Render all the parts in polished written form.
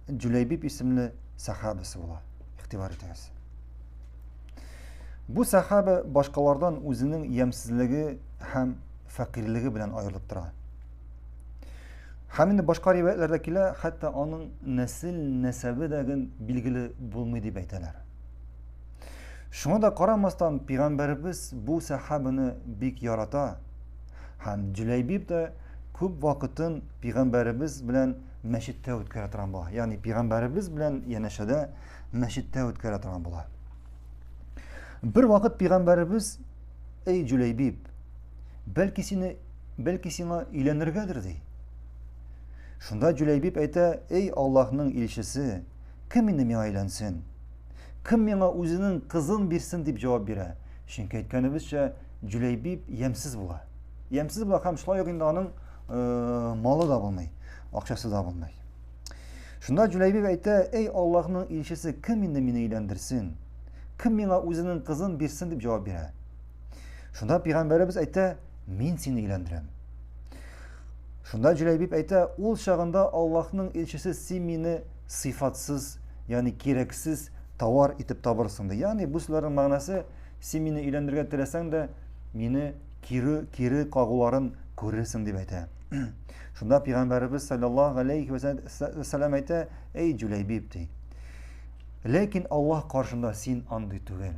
Җүләйбиб исемле сәхабәсе була. Игътибар итегез. Бу сәхабә башкалардан үзенең ямьсезлеге һәм фәкыйрьлеге белән аерылып тора. Һәм инде башка риваятләрдә килә, хәтта аның нәсел нәсәбе дә билгеле булмый дип әйтәләр. Шуңа да карамастан, пәйгамбәребез бу сәхабәне бик ярата. Һәм Җүләйбиб дә күп вакытын пәйгамбәребез белән мәчеттә үткәрә торган була. Ягъни пәйгамбәребез белән янәшәдә мәчеттә үткәрә торган була. Бер вакыт пәйгамбәребез: "Эй Җүләйбиб, бәлки сине, бәлки сиңа өйләнергәдер?" ди. Шунда Җүләйбиб әйтә: "Эй Аллаһның илчесе, кем инде миңа өйләнсен? Кем миңа үзенең кызын бирсен?" дип җавап бирә. Чөнки әйткәнебезчә, Җүләйбиб ямьсез була. Ямьсез була һәм шулай ук инде аның э, малы да булмый, акчасы да булмый. Шунда Җүләйбиб әйтә: "Эй Аллаһның илчесе, кем инде мине өйләндерсен? Кем миңа үзенең кызын бирсен?" дип җавап бирә. Шунда пәйгамбәребез әйтә: "Мин сине өйләндерәм." Шунда Җүләйбиб әйтә: "Ул чагында Аллаһның илчесе син мине сыйфатсыз, ягъни кирәксез товар итеп табырсың ди. Ягъни бу сүзләрнең мәгънәсе, син мине өйләндерергә теләсәң дә, мине кире кире кагуларын күрерсең дип әйтә. Шунда пәйгамбәребез саллаллаһу алейхи ва сәлләм әйтә: "Эй Җүләйбиб ди. Ләкин Аллаһ каршында син андый түгел.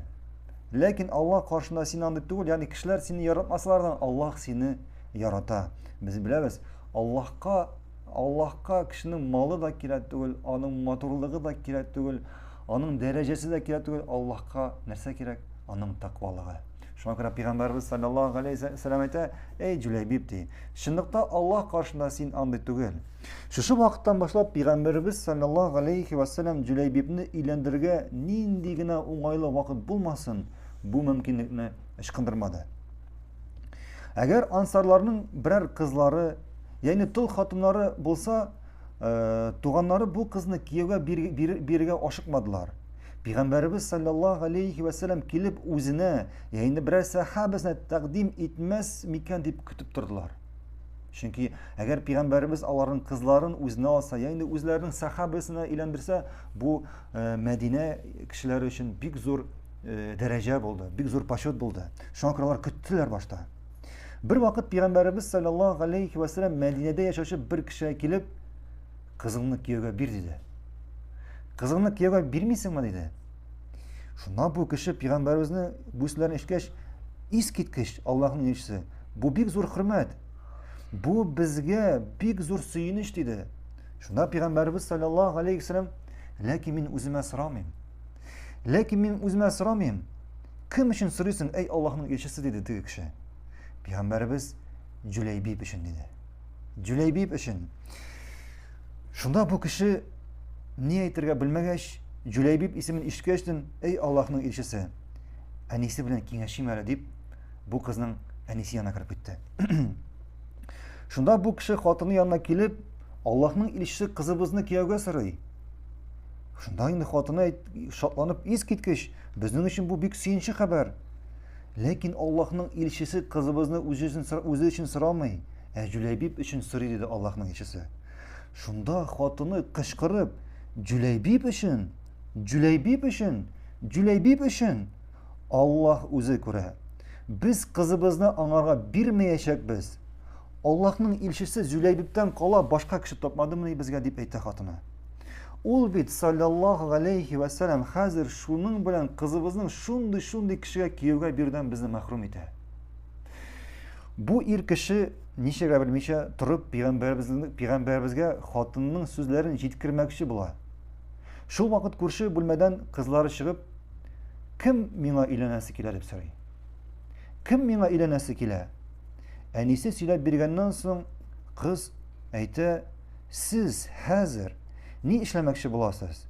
Ләкин Аллаһ каршында син андый түгел, ягъни кешеләр сине яратмасалар да, Аллаһ сине ярата. Без беләбез, Аллаһка Аллаһка кешенең малы да кирәк түгел, аның матурлыгы да кирәк түгел, аның дәрәҗәсе дә кирәк түгел, Аллаһка нәрсә кирәк? Аның тәкъвалыгы. Шуңа күрә пәйгамбәрбез саллаллаһу алейһи ва сәлләм әйтә: "Эй Җүләйбиб ди, чынлыкта Аллаһ каршында син андый түгел." Шушы вакыттан башлап пәйгамбәрбез саллаллаһу алейһи ва сәлләм Җүләйбибне өйләндерергә нинди генә уңайлы вакыт булмасын, бу мөмкинлекне ычкындырмады. Әгәр ансарларның берәр кызлары, ягъни тол хатыннары булса, э, туганнары бу кызны кияүгә бирергә ашыкмадылар. Пәйгамбәребез саллаллаһу алейхи ва сәлләм килеп үзенә, ягъни берәр сәхабәсенә тәкъдим итмәс микән дип көтеп тордылар. Чөнки әгәр пәйгамбәребез аларның кызларын үзенә алса, ягъни үзләренең сәхабәсенә өйләндерсә, бу э, Мәдинә кешеләре өчен бик зур э, дәрәҗә булды, бик зур почет булды. Шуңа күрә алар көттеләр башта. Бер вакыт пәйгамбәребез саллаллаһу алейхи ва сәлләм Мәдинәдә яшәүче бер кешегә килеп, кызыңны кияүгә бир диде. Кызыңны кияүгә бирмисеңме диде. Шуннан бу кеше пәйгамбәребезне бу сүзләрен ишеткәч, искиткеч Аллаһның илчесе. Бу бик зур хөрмәт. Бу безгә бик зур сөенеч диде. Шунда пәйгамбәребез саллаллаһу алейхи ва сәлләм, ләкин мин үземә сорамыйм. Ләкин мин үземә сорамыйм. Кем өчен сорыйсың, әй Аллаһның илчесе, диде теге кеше. Пәйгамбәребез Җүләйбиб өчен диде. Җүләйбиб өчен. Шунда бу кеше ни әйтергә белмәгәч, Җүләйбиб исемен ишеткәчтен, әй Аллаһның илчесе, әнисе белән киңәшим әле дип, бу кызның әнисе янына кереп китте. Шунда бу кеше хатыны янына килеп, Аллаһның илчесе кызыбызны кияүгә сорый. Шунда инде хатыны шатланып, искиткеч, безнең өчен бу бик сөенче хәбәр. Ләкин Аллаһның илчесе кызыбызны үзе өчен, үзе өчен сорамый, ә Җүләйбиб өчен сорый, диде Аллаһның илчесе. Шунда хатыны кычкырып, Җүләйбиб өчен, Җүләйбиб өчен, Җүләйбиб өчен Аллаһ үзе күрә. Без кызыбызны аңарга бирмәячәкбез. Аллаһның илчесе Зүләйбибтән кала башка кеше тапмадымыни безгә дип әйтә хатыны. Ул бит саллаллаһу галәйһи вә сәлам хәзер шуның белән кызыбызның шундый-шундый кешегә кияүгә бирүдән безне мәхрүм итә. Бу ир кеше ничәгә белмичә торып пәйгамбәребезгә хатынының сүзләрен җиткермәкче була. Шул вакыт күрше бүлмәдән кызлары чыгып, кем миңа өйләнәсе килә дип сорый. Кем миңа өйләнәсе килә? Әнисе сөйләп биргәннән соң, кыз әйтә, сез хәзер ни эшләмәкче буласыз?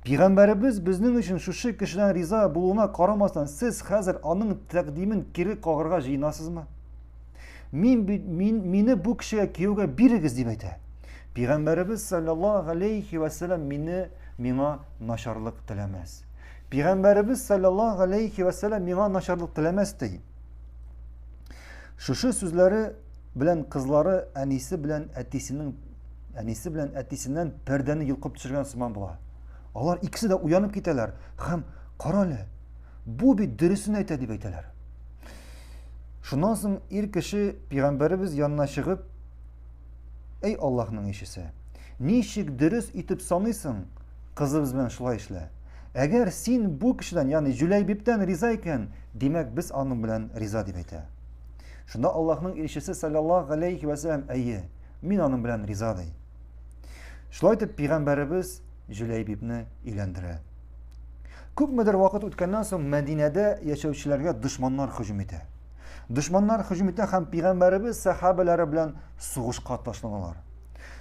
Пәйгамбәребез безнең өчен шушы кешедән риза булуына карамастан, сез хәзер аның тәкъдимен кире кагарга җыенасызмы? Мин, мин, мине бу кешегә кияүгә бирегез дип әйтә. Пәйгамбәребез саллаллаһу алейхи ва саллям мине миңа начарлык теләмәс. Пәйгамбәребез саллаллаһу алейхи ва саллям миңа начарлык теләмәс ди. Шушы сүзләре белән кызлары әнисе белән әтисенең Әнисе белән әтисеннән пәрдәне йолкып төшергән сыман була. Алар икесе дә уянып китәләр һәм карале, бу бит дөресен әйтә дип әйтәләр. Шуннан соң ир кеше пәйгамбәребез янына чыгып, Әй Аллаһның илчесе, ничек дөрес итеп саныйсың, кызыбыз белән шулай эшлә. Әгәр син бу кешедән, ягъни Җүләйбибтән риза икән, димәк, без аның белән риза дип әйтә. Шунда Аллаһның илчесе саллаллаһу галәйһи вә сәлләм, әйе, мин аның белән риза ди. Шулай итеп пәйгамбәребез Җүләйбибне өйләндерә. Күпмедер вакыт үткәннән соң Мәдинәдә яшәүчеләргә дошманнар һөҗүм итә. Дошманнар һөҗүм итә һәм пәйгамбәребез сәхабәләре белән сугышка ташланалар.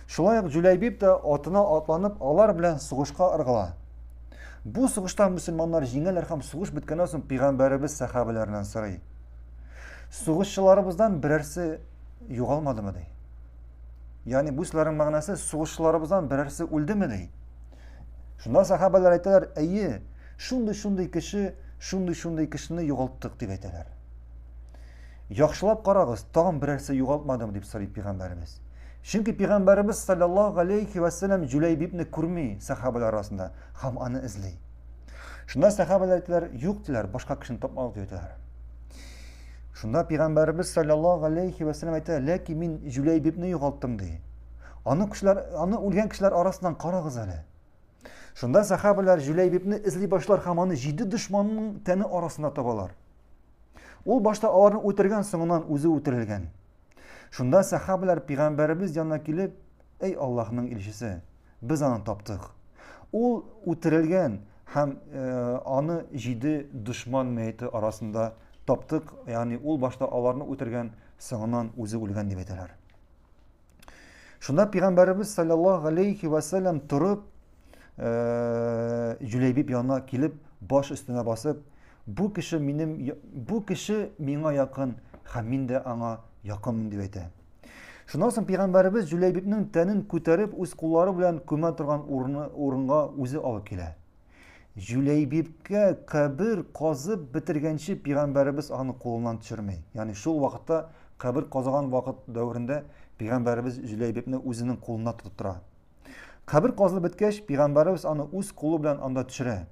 Шулай ук Җүләйбиб тә атына атланып алар белән сугышка ыргыла. Бу сугышта мөселманнар җиңәләр һәм сугыш беткәннән соң пәйгамбәребез сәхабәләреннән сорый. Сугышчыларыбыздан берәрсе югалмадымы ди. Ягъни бу сүзләрнең мәгънәсе сугышчыларыбыздан берәрсе үлдеме ди. Шунда сәхабәләр әйтәләр, әйе, шундый-шундый кеше, шундый-шундый кешене югалттык дип әйтәләр. Яхшылап карагыз, тагын берәрсе югалтмадымы дип сорый пәйгамбәребез. Чөнки пәйгамбәребез саллаллаһу алейхи ва саллям Җүләйбибне күрми сәхабәләр арасында һәм аны эзли. Шунда сәхабәләр әйтәләр, юк диләр, башка кешене тапмадык дип әйтәләр. Шунда пәйгамбәребез саллаллаһу алейхи ва саллям әйтә, ләкин мин Җүләйбибне югалттым ди. Аны кешеләр, аны үлгән кешеләр арасыннан карагыз әле. Шунда сәхабәләр Җүләйбибне эзли башлар һәм аны җиде дошманның тәне арасында табалар. Ул башта аларны үтергән, соңыннан үзе үтерелгән. Шунда сәхабәләр пәйгамбәребез янына килеп, Эй Аллаһның илчесе, без аны таптык. Ул үтерелгән һәм э, аны җиде дошман мәете арасында таптык, ягъни ул башта аларны үтергән, соңыннан үзе үлгән дип әйтәләр. Шунда пәйгамбәребез саллаллаһу алейхи ва саллям торып, э, Җүләйбиб янына килеп, баш өстенә басып, бу кеше минем бу кеше миңа якын һәм мин дә аңа якынмын дип әйтә. Шуннан соң пәйгамбәребез Җүләйбибнең тәнен күтәреп үз куллары белән күмә торган урыны урынга үзе алып килә. Җүләйбибкә кабер казып бетергәнче пәйгамбәребез аны кулыннан төшерми. Ягъни шул вакытта кабер казыган вакыт дәверендә пәйгамбәребез Җүләйбибне үзенең кулына тотып тора. Кабер казылып беткәч, пәйгамбәребез аны үз кулы белән анда төшерә.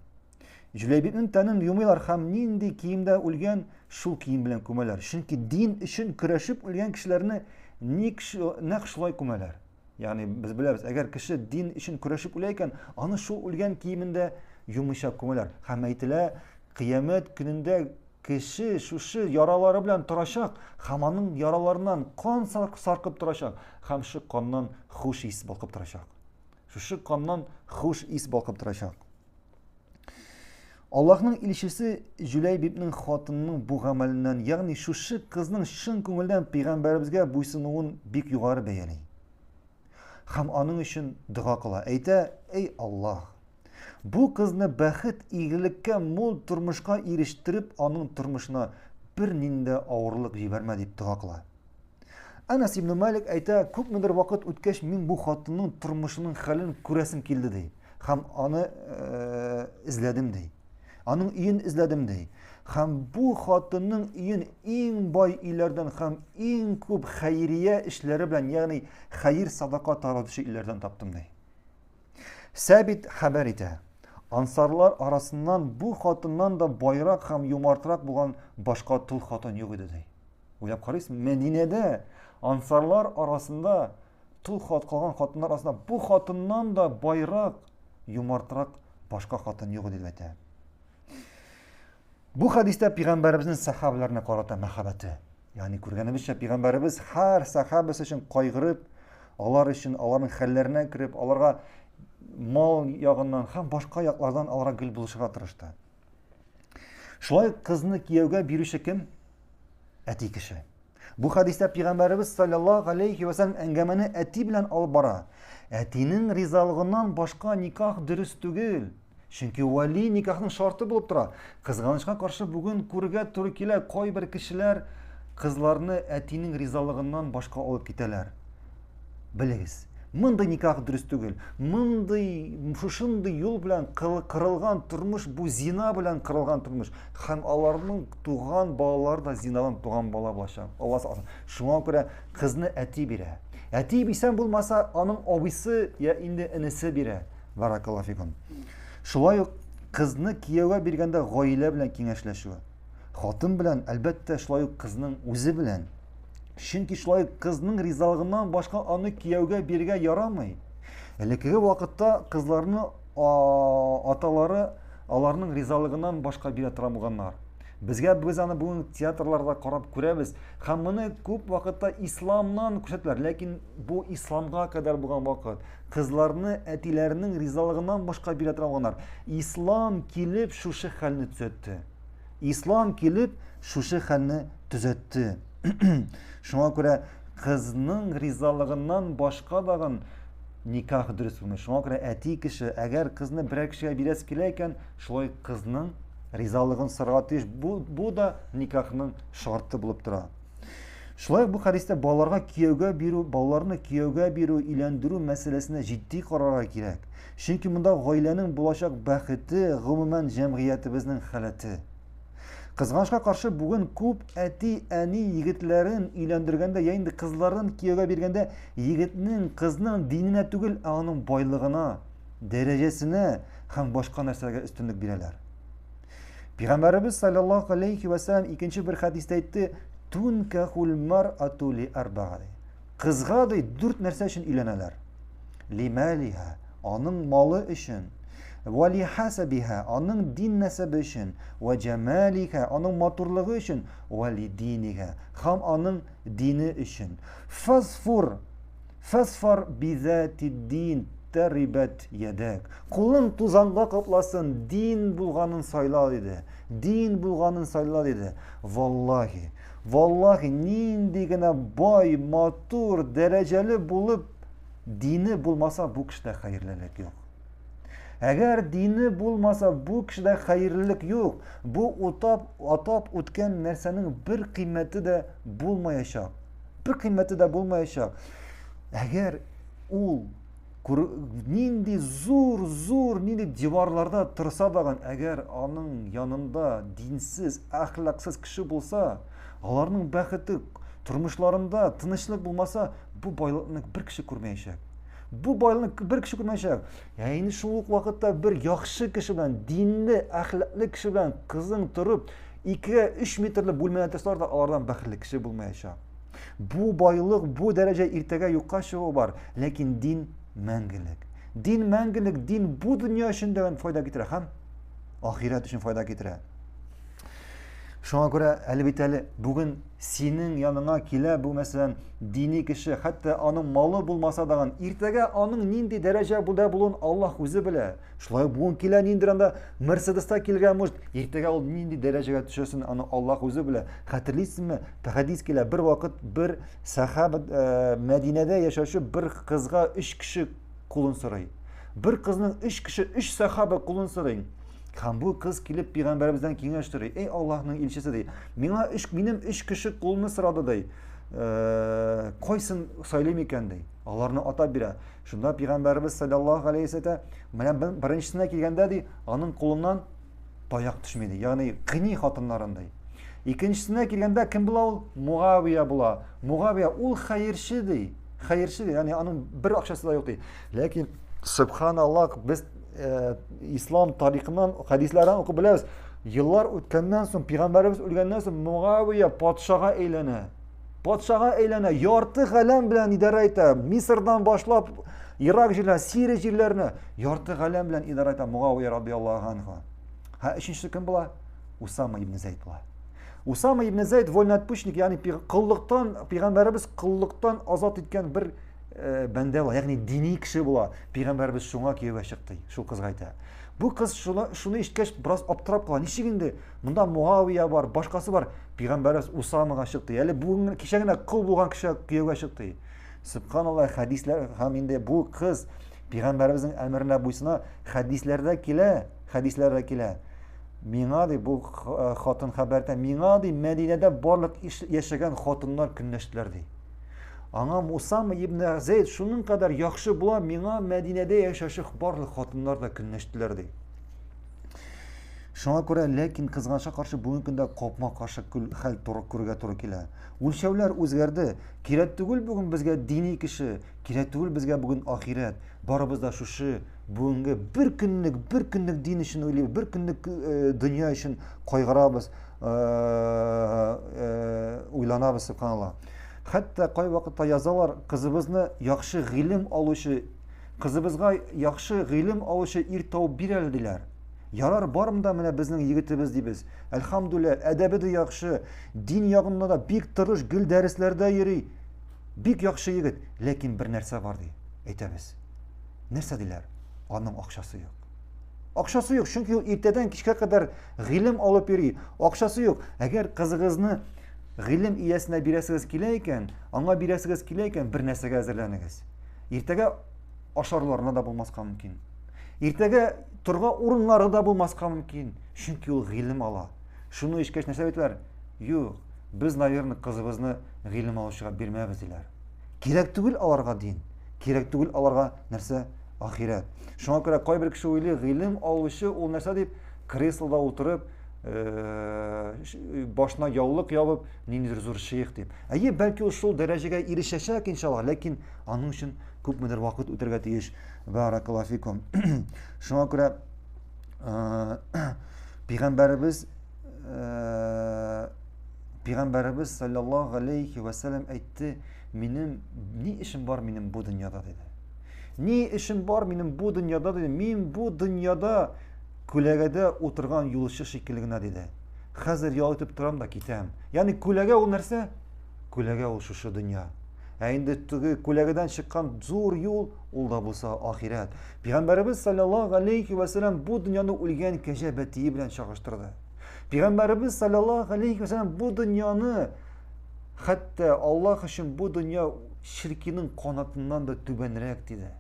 Җүләйбибнең тәнен юмыйлар һәм нинди киемдә үлгән, шул кием белән күмәләр. Чөнки дин өчен көрәшеп үлгән кешеләрне ник нәкъ шулай күмәләр. Ягъни без беләбез, әгәр кеше дин өчен көрәшеп үлә икән, аны шул үлгән киемендә юмыйча күмәләр. Һәм әйтелә, кыямәт көнендә кеше шушы яралары белән торачак һәм аның яраларыннан кан саркып торачак һәм шул каннан хуш ис балкып торачак. Шушы каннан хуш ис балкып торачак. Аллаһның илчесе Җүләйбибнең хатынының бу гамәленнән, ягъни шушы кызның чын күңелдән пәйгамбәребезгә буйсынуын бик югары бәяли. Һәм аның өчен дога кыла. Әйтә, эй Аллаһ, бу кызны бәхет, игелеккә, мул тормышка ирештереп, аның тормышына бернинди авырлык җибәрмә дип дога кыла. Әнәс ибн Малик әйтә, күпмедер вакыт үткәч, мин бу хатынның тормышының хәлен күрәсем килде ди. Һәм аны э, эзләдем ди. Аның өен эзләдем ди. Һәм бу хатынның өен иң бай өйләрдән һәм иң күп хәйрия эшләре белән, ягъни хәер садака таратучы өйләрдән таптым ди. Сәбит хәбәр итә. Ансарлар арасыннан бу хатыннан да байрак һәм юмартрак булган башка тол хатын юк иде ди. Уйлап карыйсың, Мәдинәдә ансарлар арасында тол хат калган хатыннар арасында бу хатыннан да байрак, юмартрак башка хатын юк дип әйтә. Бу хәдистә пәйгамбәребезнең сәхабәләренә карата мәхәббәте. Ягъни күргәнебезчә пәйгамбәребез һәр сәхабәсе өчен кайгырып, алар өчен аларның хәлләренә кереп, аларга мал ягыннан һәм башка яклардан аларга гел булышырга тырышты. Шулай кызны кияүгә бирүче кем? Әти кеше. Бу хәдистә пәйгамбәребез саллаллаһу алейхи ва саллям әңгәмәне әти белән алып бара. Әтинең ризалыгыннан башка никах дөрес түгел. Чөнки вали никахның шарты булып тора. Кызганычка каршы бүген күрергә туры килә, кайбер кешеләр кызларны әтинең ризалыгыннан башка алып китәләр. Белегез, мондый никах дөрес түгел. Мондый, шушындый юл белән кырылган тормыш бу зина белән кырылган тормыш. Һәм аларның туган балалары да зинадан туган бала булачак. Алла сакласын. Шуңа күрә кызны әти бирә. Әти исән булмаса, аның абыйсы я инде энесе бирә. Баракаллаһу фикум. Шулай ук кызны кияүгә биргәндә гаилә белән киңәшләшү. Хатын белән, әлбәттә, шулай ук кызның үзе белән. Чөнки шулай ук кызның ризалыгыннан башка аны кияүгә бирергә ярамый. Элеккеге вакытта кызларны аталары аларның ризалыгыннан башка бирә торган булганнар. Безгә без аны бүген театрларда карап күрәбез һәм моны күп вакытта исламнан күрсәтәләр, ләкин бу исламга кадәр булган вакыт. Кызларны әтиләренең ризалыгыннан башка бирә торган булганнар. Ислам килеп шушы хәлне төзәтте. Ислам килеп шушы хәлне төзәтте. Шуңа күрә кызның ризалыгыннан башка дагын никах дөрес булмый. Шуңа күрә әти кеше, әгәр кызны берәр кешегә бирәсе килә икән, шулай кызның ризалыгын сорарга тиеш. Бу, бу да никахның шарты булып тора. Шулай бу хәдистә балаларга кияүгә бирү, балаларны кияүгә бирү, өйләндерү мәсьәләсенә җитди карарга кирәк. Чөнки монда гаиләнең булачак бәхете, гомумән җәмгыятебезнең халәте. Кызганычка каршы, бүген күп әти-әни егетләрен өйләндергәндә, я инде кызларын кияүгә биргәндә, егетнең, кызның диненә түгел, ә аның байлыгына, дәрәҗәсенә һәм башка нәрсәләргә өстенлек бирәләр. Пәйгамбәребез саллаллаһу алейхи ва саллям икенче бер хәдистә әйтте, "Тункахул мар'ату ли арбаа". Кызга ди дүрт нәрсә өчен өйләнәләр. Лималиха, аның малы өчен. Ва лихасабиха, аның дин нәсәбе өчен. Ва җамалиха, аның матурлыгы өчен. Ва лидиниха, һәм аның дине өчен. Фасфур, фасфар бизатиддин тәрибәт ядәк. Кулың тузанга капласын, дин булганын сайла диде. Дин булганын сайла диде. Валлахи, Валлахи, нинди генә бай, матур, дәрәҗәле булып, дине булмаса, бу кешедә хәерлелек юк. Әгәр дине булмаса, бу кешедә хәерлелек юк. Бу утап, атап үткән нәрсәнең бер кыйммәте дә булмаячак. Бер кыйммәте дә булмаячак. Әгәр ул нинди зур-зур, нинди диварларда торса дагын, әгәр аның янында динсез, әхлаксыз кеше булса, аларның бәхете, тормышларында тынычлык булмаса, бу байлыкны бер кеше күрмәячәк. Бу байлыкны бер кеше күрмәячәк. Ә инде шул ук вакытта бер яхшы кеше белән, динле, әхлаклы кеше белән кызың торып, 2-3 метрлы бүлмәдә торсалар да, алардан бәхетле кеше булмаячак. Бу байлык, бу дәрәҗә иртәгә юкка чыгу бар, ләкин дин мәңгелек. Дин мәңгелек, дин бу дөнья өчен дә файда китерә һәм ахирәт өчен файда китерә. Шуңа күрә әле бит әле бүген синең яныңа килә бу мәсәлән дини кеше, хәтта аның малы булмаса да, иртәгә аның нинди дәрәҗә булуын Аллаһ үзе белә. Шулай бүген килә ниндидер анда Мерседеста килгән, может, иртәгә ул нинди дәрәҗәгә төшәсен, аны Аллаһ үзе белә. Хәтерлисезме? Хәдис килә, бер вакыт бер сахаба э, Мәдинәдә яшәүче бер кызга өч кеше кулын сорый. Бер кызның өч кеше, өч сахаба кулын сорый. Һәм бу кыз килеп пәйгамбәребездән киңәш сорый. Эй Аллаһның илчесе ди. Миңа өч минем өч кеше кулны сорады ди. Э, кайсын сайлыйм икән ди. Аларны атап бирә. Шунда пәйгамбәребез саллаллаһу алейһи вәсәлләм әйтә, менә беренчесенә килгәндә ди, аның кулыннан таяк төшми ди, ягъни кыйный хатыннарын ди. Икенчесенә килгәндә кем була ул? Муавия була. Муавия ул хәерче ди. Хәерче ди, ягъни аның бер акчасы да юк ди. Ләкин субханаллах, без э, ислам тарихыннан, хәдисләрдән укып беләбез, еллар үткәннән соң, пәйгамбәребез үлгәннән соң Муавия патшага әйләнә. Патшага әйләнә, ярты галәм белән идарә итә. Мисырдан башлап Ирак җирләренә, Сирия җирләренә ярты галәм белән идарә итә Муавия радиаллаһу анху. Һә өченчесе кем була? Усама ибн Зәйд була. Усама ибн Зәйд вольноотпущник, ягъни коллыктан, пәйгамбәребез коллыктан азат иткән бер э, бәндә була, ягъни дини кеше була. Пәйгамбәребез шуңа кияүгә чыкты, шул кызга әйтә. Бу кыз шуны, шуны ишеткәч, бераз аптырап кала. Ничек инде? Монда Муавия бар, башкасы бар. Пәйгамбәребез Усамага чыкты. Әле бүген кичә генә кол булган кеше кияүгә чыкты. Субханаллах, хәдисләр һәм инде бу кыз пәйгамбәребезнең әмеренә буйсына, хәдисләрдә килә, хәдисләрдә килә. Миңа ди бу э, хатын хәбәр итә, миңа ди Мәдинәдә барлык яшәгән хатыннар көнләштеләр ди. Аңа Мусам ибн Зәйд шуның кадәр яхшы була, миңа Мәдинәдә яшәүче барлык хатыннар да көнләштеләр ди. Шуңа күрә, ләкин кызганычка каршы бүгенге көндә капма-каршы хәл туры күрергә туры килә. Үлчәүләр үзгәрде. Кирәк түгел бүген безгә дини кеше, кирәк түгел безгә бүген ахирәт. Барыбыз да шушы бүгенге бер көнлек, бер көнлек дин өчен уйлыйбыз, бер көнлек э, дөнья өчен кайгырабыз, э, э, уйланабыз, субханалла. Хәтта кайвакытта язалар, кызыбызны яхшы гыйлем алучы, кызыбызга яхшы гыйлем алучы ир табып бир әле диләр. Ярар, барым да менә безнең егетебез дибез. Әлхәмдүлилләһ, әдәбе дә яхшы, дин ягында да бик тырыш, гел дәресләрдә йөри. Бик яхшы егет, ләкин бер нәрсә бар ди, әйтәбез. Нәрсә диләр? Аның акчасы юк. Акчасы юк, чөнки ул иртәдән кичкә кадәр гыйлем алып йөри. Акчасы юк. Әгәр кызыгызны гыйлем иясенә бирәсегез килә икән, аңа бирәсегез килә икән, бер нәрсәгә әзерләнегез. Иртәгә ашарларына да булмаска мөмкин. Иртәгә торга урыннары да булмаска мөмкин, чөнки ул гыйлем ала. Шуны ишкәч нәрсә әйтәләр? Юк, без, наверное, кызыбызны гыйлем алучыга бирмәбез диләр. Кирәк түгел аларга дин, кирәк түгел аларга нәрсә? Ахирәт. Шуңа күрә кайбер кеше уйлый, гыйлем алучы ул нәрсә дип, креслода утырып, э, башына яулык ябып, ниндидер зур шейх дип. Әйе, бәлки ул шул дәрәҗәгә ирешәчәк иншалла, ләкин аның өчен күпмедер вакыт үтәргә тиеш. Баракаллаһу фикум. Шуңа күрә пәйгамбәребез пәйгамбәребез саллаллаһу алейхи ва саллям әйтте, минем ни эшем бар минем бу дөньяда диде. Ни эшем бар минем бу дөньяда диде. Мин бу дөньяда күләгәдә утырган юлчы шикелле генә диде. Хәзер ял итеп торам да китәм. Ягъни күләгә ул нәрсә? Күләгә ул шушы дөнья. Ә инде теге күләгәдән чыккан зур юл, ул да булса ахирәт. Пәйгамбәребез саллаллаһу алейхи ва саллям бу дөньяны үлгән кәҗә бәтие белән чагыштырды. Пәйгамбәребез саллаллаһу алейхи ва саллям бу дөньяны хәтта Аллаһ өчен бу дөнья черкинең канатыннан да түбәнрәк диде.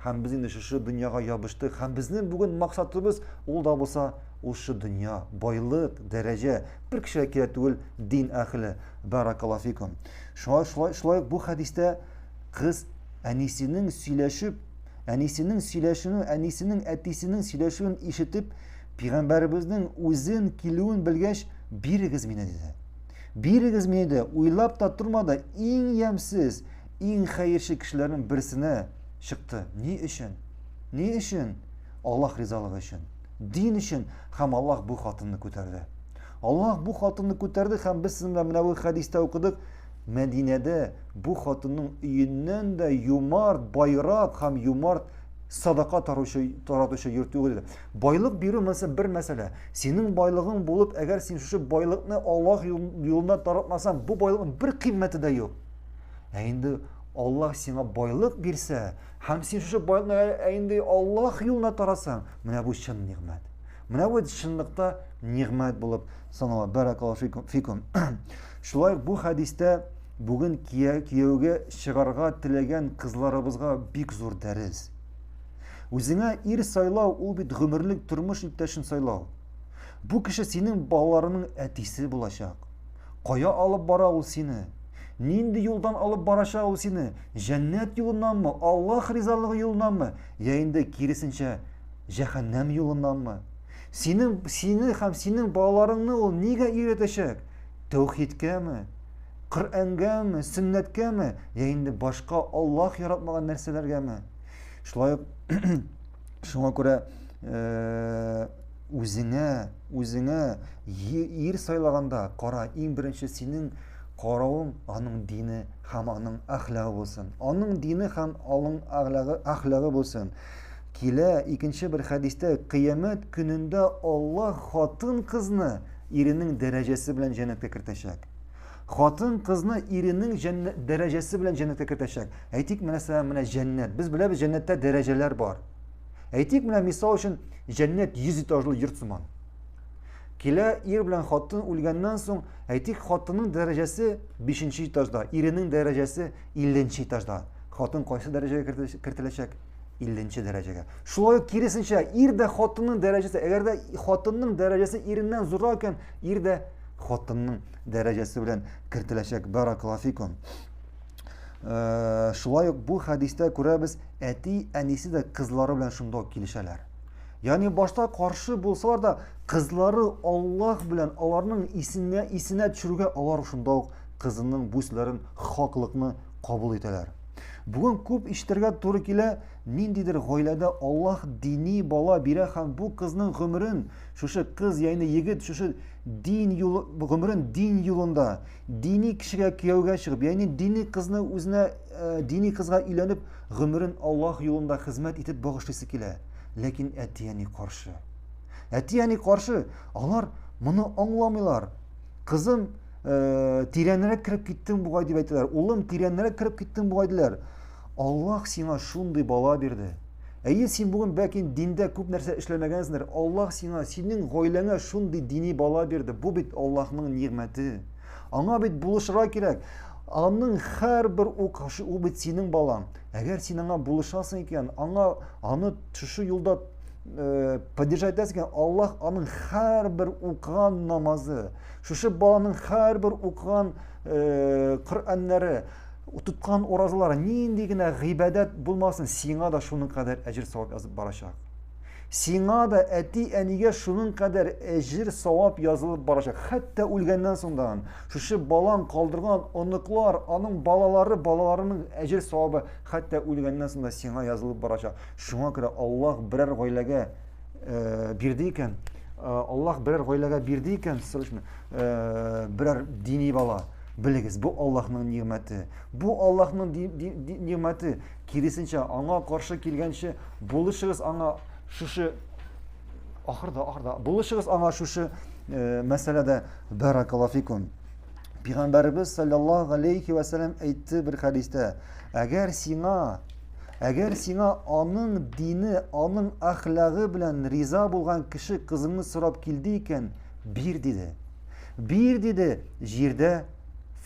Һәм без инде шушы дөньяга ябыштык. Һәм безнең бүген максатыбыз ул да булса ул шу дөнья, байлык, дәрәҗә. Бер кешегә кирәк түгел дин әһеле. Баракаллаһу фикум. Шулай, шулай, шулай бу хәдистә кыз әнисенең сөйләшеп, әнисенең сөйләшүен, әнисенең әтисенең сөйләшүен ишетеп, пәйгамбәребезнең үзен килүен белгәч, бирегез мине диде. Бирегез мине диде. Уйлап та тормады, иң ямьсез, иң хәерче кешеләрнең берсенә чыкты. Ни өчен? Ни өчен? Аллаһ ризалыгы өчен. Дин өчен һәм Аллаһ бу хатынны күтәрде. Аллаһ бу хатынны күтәрде һәм без сезнең белән менә бу хәдистә укыдык. Мәдинәдә бу хатынның өеннән дә юмарт, байрак һәм юмарт садака таручы, таратучы йорт юк иде. Байлык бирү мәсәлән бер мәсьәлә. Синең байлыгың булып, әгәр син шушы байлыкны Аллаһ юлында таратмасаң, бу байлыкның бер кыйммәте дә юк. Ә инде Аллаһ сиңа байлык бирсә, һәм син шушы байлыкны ә инде Аллаһ юлына таратсаң, менә бу чын нигъмәт. Менә бу чынлыкта нигъмәт булып санала. Бәрәкаллаһу фикум. Шулай бу хәдистә бүген кияүгә чыгарга теләгән кызларыбызга бик зур дәрес. Үзеңә ир сайлау ул бит гомерлек тормыш иптәшен сайлау. Бу кеше синең балаларының әтисе булачак. Кая алып бара ул сине? Нинди юлдан алып барачак ул сине? Җәннәт юлыннанмы, Аллаһ ризалыгы юлыннанмы, я инде киресенчә җәһәннәм юлыннанмы? Синең сине һәм синең балаларыңны ул нигә өйрәтәчәк? Тәүхидкәме? Коръәнгәме, сөннәткәме, я инде башка Аллаһ яратмаган нәрсәләргәме? Шулай ук шуңа күрә э, үзеңә, үзеңә ир сайлаганда кара, иң беренче синең каравың аның дине һәм аның әхлагы булсын. Аның дине һәм аның әхлагы, әхлагы булсын. Килә икенче бер хәдистә, кыямәт көнендә Аллаһ хатын-кызны иренең дәрәҗәсе белән җәннәткә кертәчәк. Хатын-кызны иренең дәрәҗәсе белән җәннәткә кертәчәк. Әйтик, менә сәлам, менә җәннәт. Без беләбез, җәннәттә дәрәҗәләр бар. Әйтик, менә мисал өчен, җәннәт 100 этажлы йорт сыман. Килә ир белән хатын үлгәннән соң, әйтик, хатынның дәрәҗәсе 5 этажда, иренең дәрәҗәсе 50 этажда. Хатын кайсы дәрәҗәгә кертеләчәк? 50 дәрәҗәгә. Шулай ук киресенчә, ир дә хатынның дәрәҗәсе, әгәр дә хатынның дәрәҗәсе иреннән зуррак икән, ир дә хатынның дәрәҗәсе белән кертеләчәк. Баракаллаһу фикум. Э, шулай ук бу хәдистә күрәбез, әти, әнисе дә кызлары белән шунда ук килешәләр. Ягъни башта каршы булсалар да, кызлары Аллаһ белән аларның исенә исенә төшерүгә алар шунда ук кызының бу сүзләрен хаклыкны кабул итәләр. Бүген күп ишетергә туры килә, ниндидер гаиләдә Аллаһ дини бала бирә һәм бу кызның гомерен, шушы кыз яисә егет шушы дин юлы гомерен дин юлында, дини кешегә кияүгә чыгып, ягъни дини кызны үзенә э, дини кызга өйләнеп, гомерен Аллаһ юлында хезмәт итеп багышлыйсы килә. Ләкин әти-әни каршы. Әти-әни каршы, алар моны аңламыйлар. Кызым, э, тирәнрәк кереп киттең бугай дип әйтәләр. Улым, тирәнрәк кереп киттең бугай диләр. Аллаһ сиңа шундый бала бирде. Әйе, син бүген бәлки диндә күп нәрсә эшләмәгәнсеңдер. Аллаһ сиңа, синең гаиләңә шундый дини бала бирде. Бу бит Аллаһның нигъмәте. Аңа бит булышырга кирәк. Аның һәрбер укышы, ул бит синең балаң. Әгәр син аңа булышасың икән, аңа аны шушы юлда э, поддержать итәсең икән, Аллаһ аның һәрбер укыган намазы, шушы баланың һәрбер укыган э, Коръәннәре, тоткан уразалары, нинди генә гыйбадәт булмасын, сиңа да шуның кадәр әҗер савап язып барачак. Сиңа да әти-әнигә шуның кадәр әҗер савап язылып барачак. Хәтта үлгәннән соң да шушы балаң калдырган оныклар, аның балалары, балаларының әҗер савабы хәтта үлгәннән соң да сиңа язылып барачак. Шуңа күрә Аллаһ берәр гаиләгә э, бирде икән, э, Аллаһ берәр гаиләгә бирде икән, срочно, э, берәр дини бала, белегез, бу Аллаһның нигъмәте. Бу Аллаһның нигъмәте. Киресенчә, аңа каршы килгәнче булышыгыз аңа шушы ахырда, ахырда булышыгыз аңа шушы э, мәсьәләдә бәракаллаһу фикум. Пәйгамбәребез саллаллаһу алейхи ва сәлләм әйтте бер хәдистә, әгәр сиңа әгәр сиңа аның дине, аның әхлагы белән риза булган кеше кызыңны сорап килде икән, бир диде. Бир диде, җирдә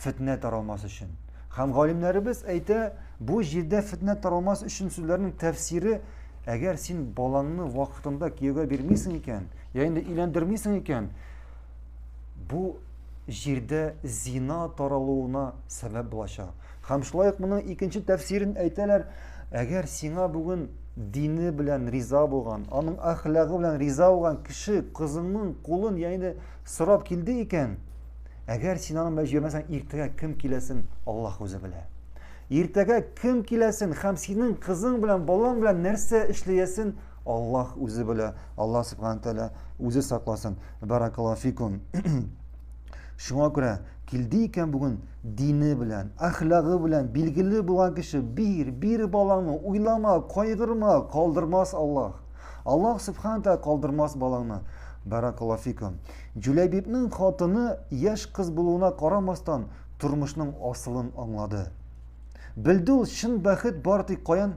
фетнә таралмас өчен. Һәм галимнәребез әйтә, бу җирдә фетнә таралмас өчен сүзләрнең тәфсире, әгәр син балаңны вакытында кияүгә бирмисең икән, я инде өйләндермисең икән, бу җирдә зина таралуына сәбәп булачак. Һәм шулай ук моның икенче тәфсирен әйтәләр, әгәр сиңа бүген дине белән риза булган, аның әхлагы белән риза булган кеше кызыңның кулын я инде сорап килде икән, Әгәр син аның белән җибәрмәсәң, иртәгә кем киләсен Аллаһ үзе белә. Иртәгә кем киләсен һәм синең кызың белән, балаң белән нәрсә эшләясен Аллаһ үзе белә. Аллаһ субхана тәгалә үзе сакласын. Баракаллаһу фикум. Шуңа күрә килде икән бүген дине белән, әхлагы белән билгеле булган кеше бир, бир балаңны, уйлама, кайгырма, калдырмас Аллаһ. Аллаһ субхана тәгалә калдырмас балаңны. Баракаллаһу фикум. Җүләйбибнең хатыны яшь кыз булуына карамастан, тормышның асылын аңлады. Белде ул чын бәхет бар тик каян?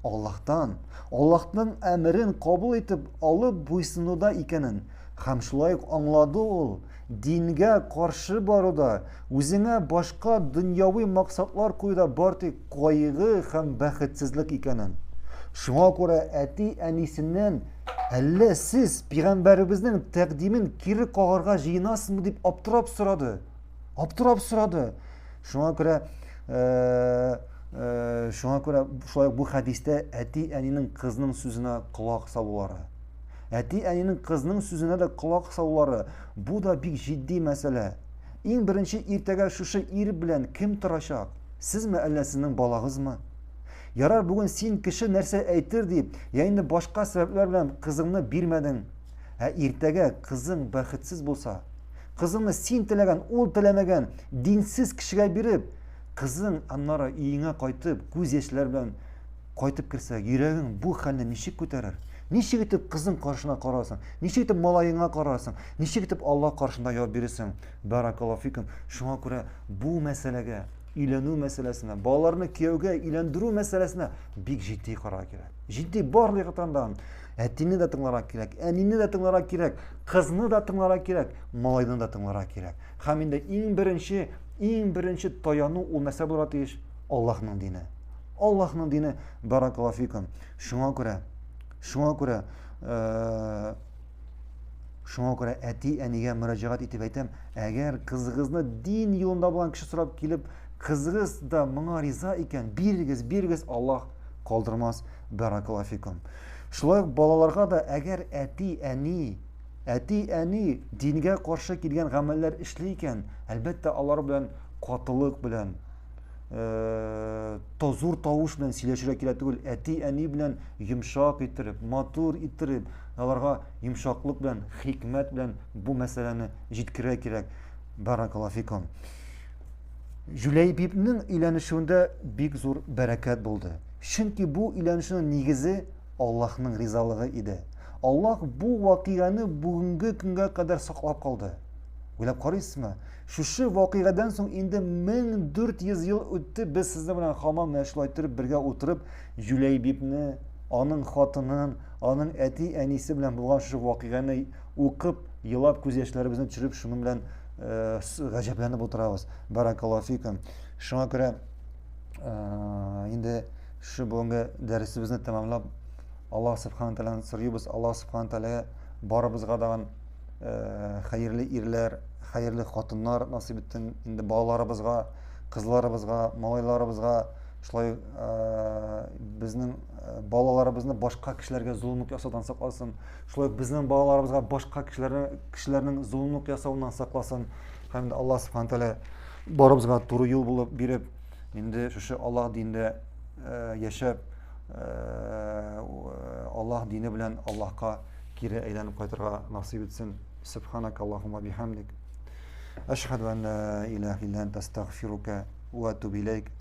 Аллаһтан. Аллаһның әмерен кабул итеп алып буйсынуда икәнен һәм шулай ук аңлады ул дингә каршы баруда, үзеңә башка дөньяви максатлар куюда бар тик кайгы һәм бәхетсезлек икәнен. Шуңа күрә әти-әнисеннән Әллә сез пәйгамбәребезнең тәкъдимен кире кагарга җыенасызмы дип аптырап сорады. Аптырап сорады. Шуңа күрә э, э, шуңа күрә шулай бу хәдистә әти-әнинең кызның сүзенә колак салулары. Әти-әнинең кызның сүзенә дә колак салулары бу да бик җитди мәсьәлә. Иң беренче иртәгә шушы ир белән кем торачак? Сезме әллә сезнең балагызмы? Ярар, бүген син кеше нәрсә әйтер дип, я инде башка сәбәпләр белән кызыңны бирмәдең. Ә иртәгә кызың бәхетсез булса, кызыңны син теләгән, ул теләмәгән, динсез кешегә биреп, кызың аннары өеңә кайтып, күз яшьләр белән кайтып керсә, йөрәгең бу хәлне ничек күтәрер? Ничек итеп кызың каршына карарсың? Ничек итеп малаеңа карарсың? Ничек итеп Аллаһ каршында җавап бирерсең? Баракаллаһу фикум. Шуңа күрә бу мәсьәләгә өйләнү мәсьәләсенә, балаларны кияүгә өйләндерү мәсьәләсенә бик җитди карарга кирәк. Җитди барлык яктан да. Әтине дә тыңларга кирәк, әнине дә тыңларга кирәк, кызны да тыңларга кирәк, малайны да тыңларга кирәк. Һәм инде иң беренче, иң беренче таяну ул нәрсә булырга тиеш? Аллаһның дине. Аллаһның дине баракаллаһу фикум. Шуңа күрә, шуңа күрә э, Шуңа күрә әти-әнигә мөрәҗәгать итеп әйтәм, әгәр кызыгызны дин юлында булган кеше сорап килеп, кызыгыз да моңа риза икән, бирегез, бирегез, Аллаһ калдырмас. Баракаллаһу фикум. Шулай ук балаларга да әгәр әти, әни, әти, әни дингә каршы килгән гамәлләр эшли икән, әлбәттә, алар белән катылык белән, э, зур тавыш белән сөйләшергә кирәк түгел. Әти, әни белән йомшак иттереп, матур иттереп, аларга йомшаклык белән, хикмәт белән бу мәсьәләне җиткерергә кирәк. Баракаллаһу фикум. Җүләйбибнең өйләнешүендә бик зур бәрәкәт булды. Чөнки бу өйләнешүнең нигезе Аллаһның ризалыгы иде. Аллаһ бу вакыйганы бүгенге көнгә кадәр саклап калды. Уйлап карыйсызмы? Шушы вакыйгадан соң инде 1400 ел үтте, без сезнең белән һаман менә шулай иттереп бергә утырып Җүләйбибне, аның хатынын, аның әти-әнисе белән булган шушы вакыйганы укып, елап, күз яшьләребезне төшереп, шуның белән э, гаҗәпләнеп утырабыз. Баракаллаһу фикум. Шуңа күрә э, инде шушы бүгенге дәресебезне тәмамлап, Аллаһ субхана тәгаләдән сорыйбыз, Аллаһ субхана тәгалә барыбызга да э, хәерле ирләр, хәерле хатыннар насыйп итсен. Инде балаларыбызга, кызларыбызга, малайларыбызга шулай безнең балаларыбызны башка кешеләргә золымлык ясаудан сакласын. Шулай ук безнең балаларыбызга башка кешеләрне кешеләрнең золымлык ясавыннан сакласын. Һәм инде Аллаһ субхана тәгалә барыбызга туры юл булып биреп, инде шушы Аллаһ динендә э, яшәп, э, Аллаһ дине белән Аллаһка кире әйләнеп кайтырга насыйп итсен. Субханак Аллаһумма бихамдик. Әшһәду ан ла илаһа илля анта астагфирука ва атубу иләйк.